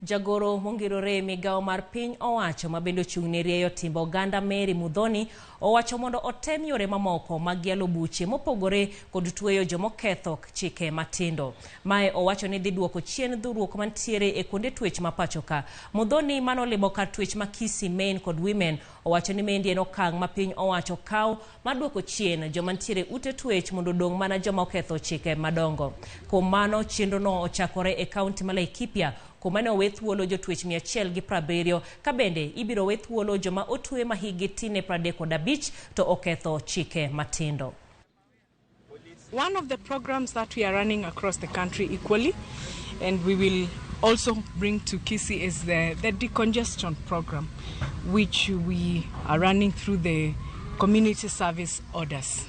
Jagoro mongirore e migawo mar piny owacho ma bende ochung' ne rieyo timbe oganda Mary Muthoni owacho mondo otem yore mamoko mag yalo buche mopogore kod tweyo jomoketho chike matindo. Mae owacho ni dhi duoko chien dhuruok mantiere e kuonde twech ma pacho ka. Muthoni manolimo kar twech ma Kisii Men kod Women owacho ni maendi en okang' ma piny owacho kawo mar duoko chien joma nitiere ute twech mondo odong' mana joma oketho chike madongo. Kuom mano chenro no ochakore e kaunti ma Laikipia kuma ne owe thuolo jotwech 170 ka bende ibiro we thuolo joma otwe ma hikgi tin ne 35 to oketho chike matindo. One of the programs that we are running across the country equally, and we will also bring to Kisii, is the decongestion program, which we are running through the community service orders.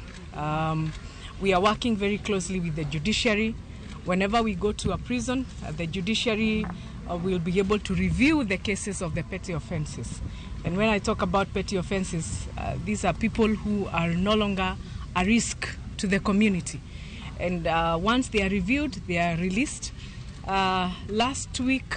We are working very closely with the judiciary. Whenever we go to a prison, the judiciary will be able to review the cases of the petty offenses. And when I talk about petty offenses, these are people who are no longer a risk to the community. And once they are reviewed, they are released. Last week,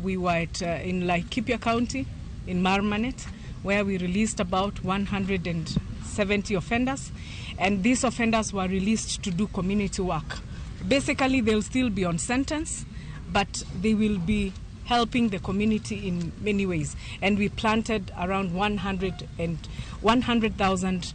we were in Laikipia County, in Marmanet, where we released about 170 offenders. And these offenders were released to do community work. Basically, they'll still be on sentence, but they will be helping the community in many ways. And we planted around 100 and 100,000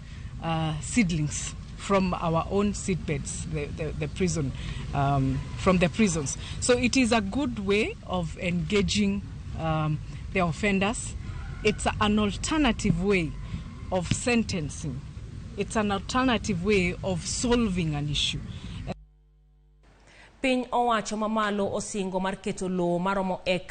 seedlings from our own seed beds, the prison, from the prisons. So it is a good way of engaging the offenders. It's an alternative way of sentencing. It's an alternative way of solving an issue. Piny owacho mamalo osingo mar keto lowo maromo eka